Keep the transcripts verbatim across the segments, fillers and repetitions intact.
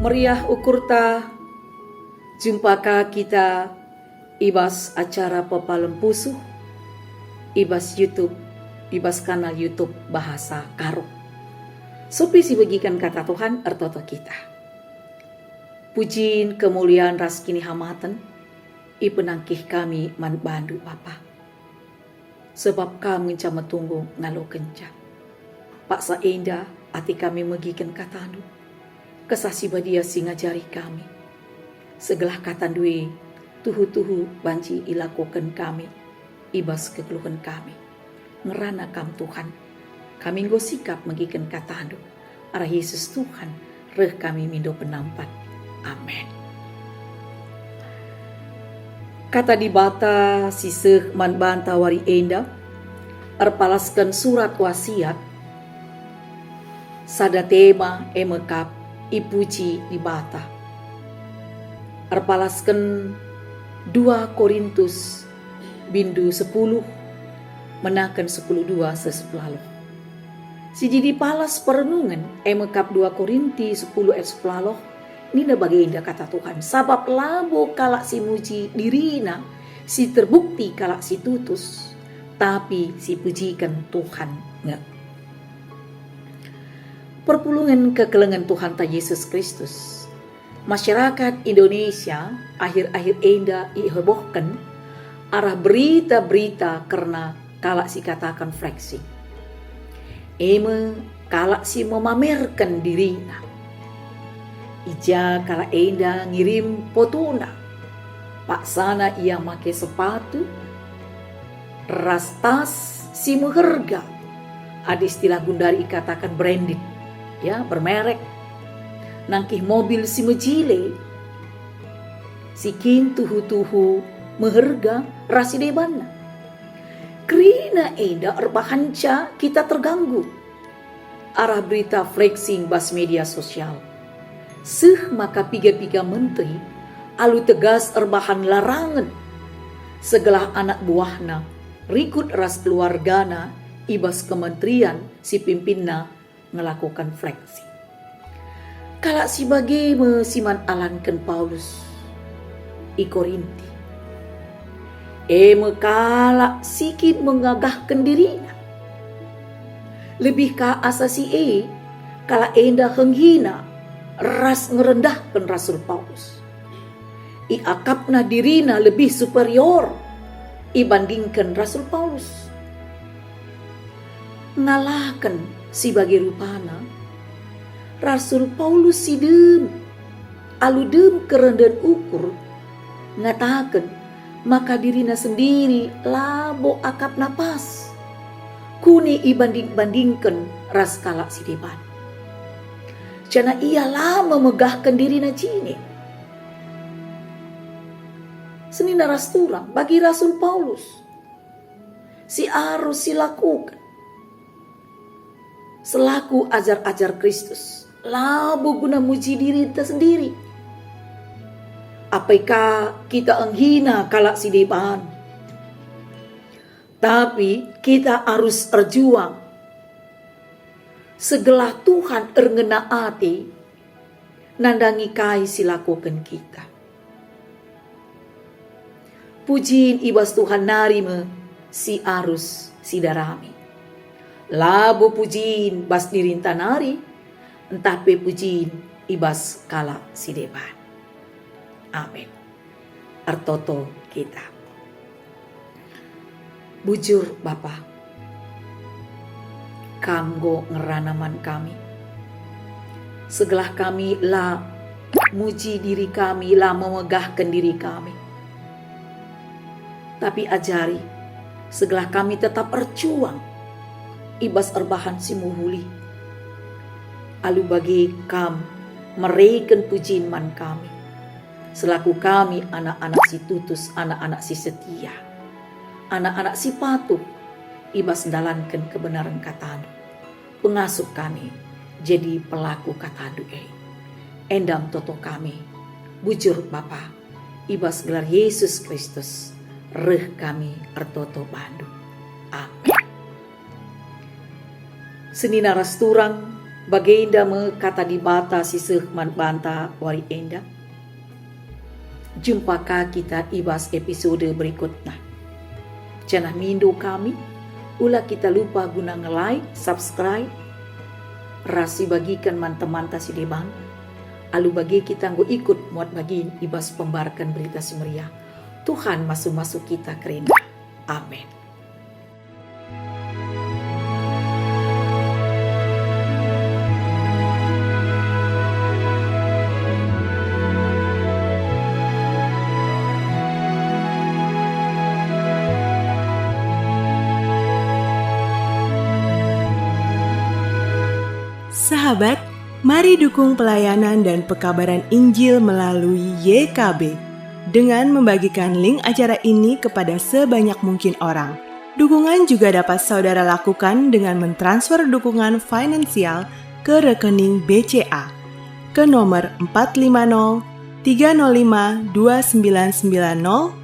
Meriah ukurta, jumpa ka kita i bas acara Pepalem Pusuh, i bas YouTube, i bas kanal YouTube Bahasa Karo. Sopi si begiken Kata Tuhan ertoto kita. Pujin, kemulian ras kinihamaten ipenangkih kami man bandu, Bapa. Sebab Kam ngenca metunggung ngalokenca. Paksa enda ate kami megiken kataNdu. Kesah Si Badia si ngajari kami. Segelah kataNdu e tuhu-tuhu banci ilakoken kami i bas kegeluhen kami. Ngerana Kam, Tuhan, kami enggo sikap megiken kataNdu. Arah Yesus Tuhan reh kami mindo penampat. Amen. Kata Dibata si seh man banta wari enda erpalasken surat wasiat, sada tema e me kap ipuji Dibata. Erpalasken dua Korintus bindu sepuluh, menaken sepuluh dua seh sepuluh. Si jadi palas perenungen e me kap dua Korinti sepuluh ayat sepuluh, nina bagenda kata Tuhan, "Sabap labo kalak si muji dirina si terbukti kalak si tutus, tapi si pujiken Tuhan nge." Perpulungen kekelengen Tuhanta Yesus Kristus. Masyarakat Indonesia akhir-akhir enda ihebohken arah berita-berita kerna kalak si kataken flexing. E me kalak si memamerken dirina. I ja kalak enda ngirim fotona. Paksana ia make sepatu ras tas si meherga. Adi istilah gundari ikataken branded, ya, bermerek. Nangkih mobil si mejile, si kin tuhu-tuhu meherga ras si debanna. Kerina enda erbahanca kita terganggu arah berita flexing bas media sosial. Seh maka piga-piga menteri alu tegas erbahan larangen, segelah anak buahna rikut ras keluargana i bas kementerian si pimpinna ngelakoken flexing. Kalak si bage me si man alanken Paulus i Korinti. E me kalak si kin mengagahken dirina. Lebih ka asa si e, kalak enda henggina ras ngerendahken Rasul Paulus. Iakapna dirina lebih superior ibandingken Rasul Paulus. Ngalaken si bage rupana, Rasul Paulus si dem, alu dem kerenden ukur, ngataken maka dirina sendiri labo akapna pas, kune ibanding-bandingken ras kalak si deban. Janah ia la memegahken dirina jine. Senina ras turang bagi Rasul Paulus si arus silakuken selaku ajar-ajar Kristus, labo guna muji dirinta sendiri. Apai ka kita enggina kalak si deban, tapi kita arus erjuang. Segelah Tuhan erngena ate nandangi kai si lakoken kita. Pujin i bas Tuhan nari me si arus sidarami. Labo pujin bas dirinta nari, ntah pe pujin i bas kalak si deban. Amin. Ertoto kita. Bujur, Bapa, Kam enggo ngerana man kami. Segelah kami la muji diri kami, la memegahken diri kami. Tapi ajari, segelah kami tetap erjuang i bas erbahan si mehuli. Alu bage Kam mereken pujin man kami, selaku kami anak-anak si tutus, anak-anak si setia, anak-anak si patuh i bas ndalanken kebenaren kataNdu. Pengasup kami jadi pelaku kataNdu e. Enda me toto kami, bujur Bapa, i bas gelar Yesus Kristus, reh kami ertoto bandu. Amin. Senina ras turang, Bagenda me kata Dibata si seh man banta wari enda. Jumpa ka kita i bas episode berikutna. Janah mindo kami, ula kita lupa guna nge-like, subscribe, ras sibagiken man temanta si deban. Alu bage kita enggo ikut muat bagin i bas pembarken Berita Si Meriah. Tuhan masu-masu kita kerina. Amin. Sahabat, mari dukung pelayanan dan pekabaran Injil melalui Y K B dengan membagikan link acara ini kepada sebanyak mungkin orang. Dukungan juga dapat saudara lakukan dengan mentransfer dukungan finansial ke rekening B C A ke nomor empat lima nol tiga nol lima dua sembilan sembilan nol,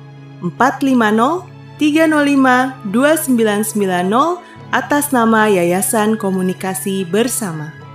empat lima nol tiga nol lima dua sembilan sembilan nol, atas nama Yayasan Komunikasi Bersama.